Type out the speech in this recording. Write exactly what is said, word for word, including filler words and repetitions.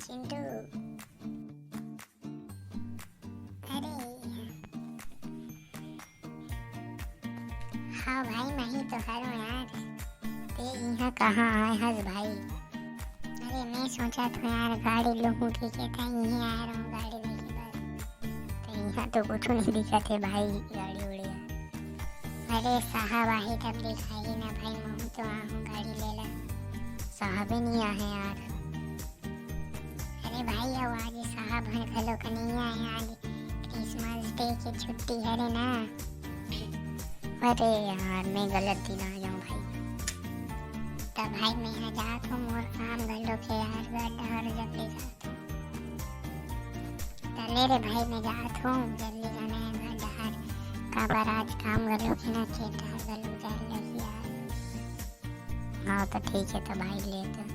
चिंटू, अरे, हाँ भाई, मैं ही तो हरों यार। ते इहाँ कहाँ आए हस भाई? अरे, मैं सोचत हँव यार, गाड़ी लूहूँ, ठीक है, त इहें आए रहूँ गाड़ी लेके बस। त इहाँ तो कुछ नहीं दिखत हे भाई, गाड़ी उड़ी। अरे साहब आही तब दिखाही ना भाई, महूँ तो आहूँ गाड़ी लेला। साहबे नहीं आहे यार। अरे भाई, अउ आज साहब हन घलो के नहीं आए, आज Christmas Day के छुट्टी हरे ना। अरे यार, मैं गलत दिन आ जाऊँ भाई। त भाई, मैं यहाँ जात हूँ, मोर काम घलो के यार, घर डहर जल्दी जात हूँ। त ले रे भाई, मैं जात हूँ, जल्दी जाना है घर डहर, काबर आज काम घलो के ना, खेत डहर घलो जाए लगी यार। हाँ, त ठीक है, त भाई ले त।